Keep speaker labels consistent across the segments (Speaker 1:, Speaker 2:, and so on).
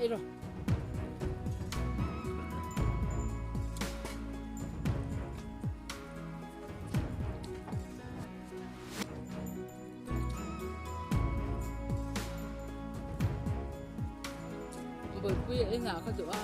Speaker 1: Ei rawh. Bawihpui a engah ka duh a.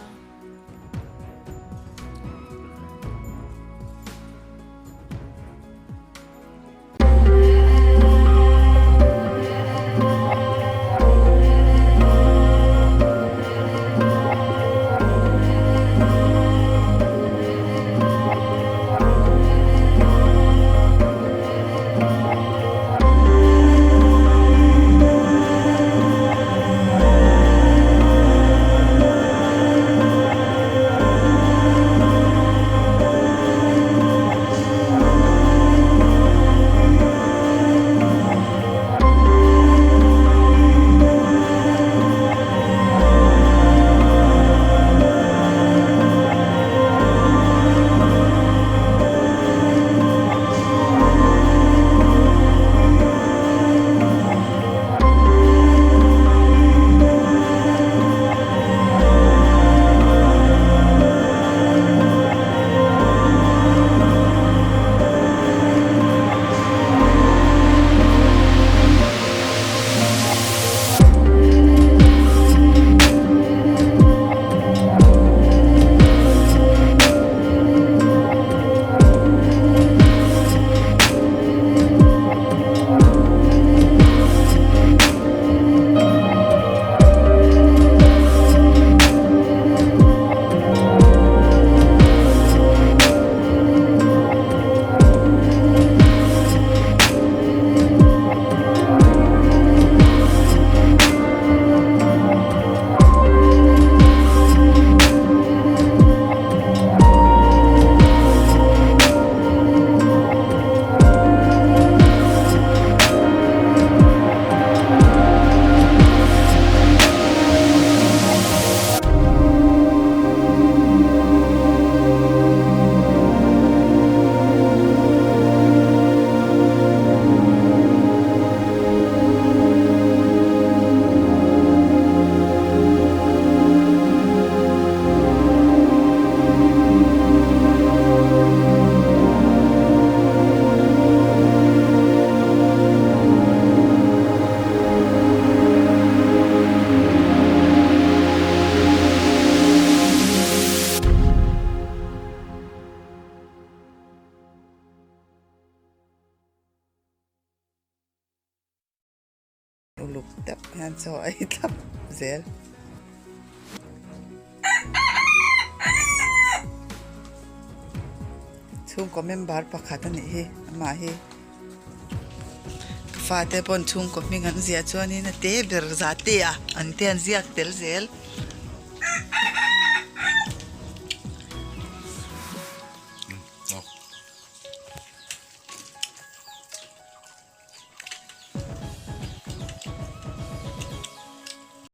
Speaker 2: Uluk deuh hian chaw a ei thlap zel. Chhungkaw member pakhat a nih hi amah hi ka fate pawn chhungkaw hming an ziah chuanin a te ber zah te ah an te an ziak tel zel.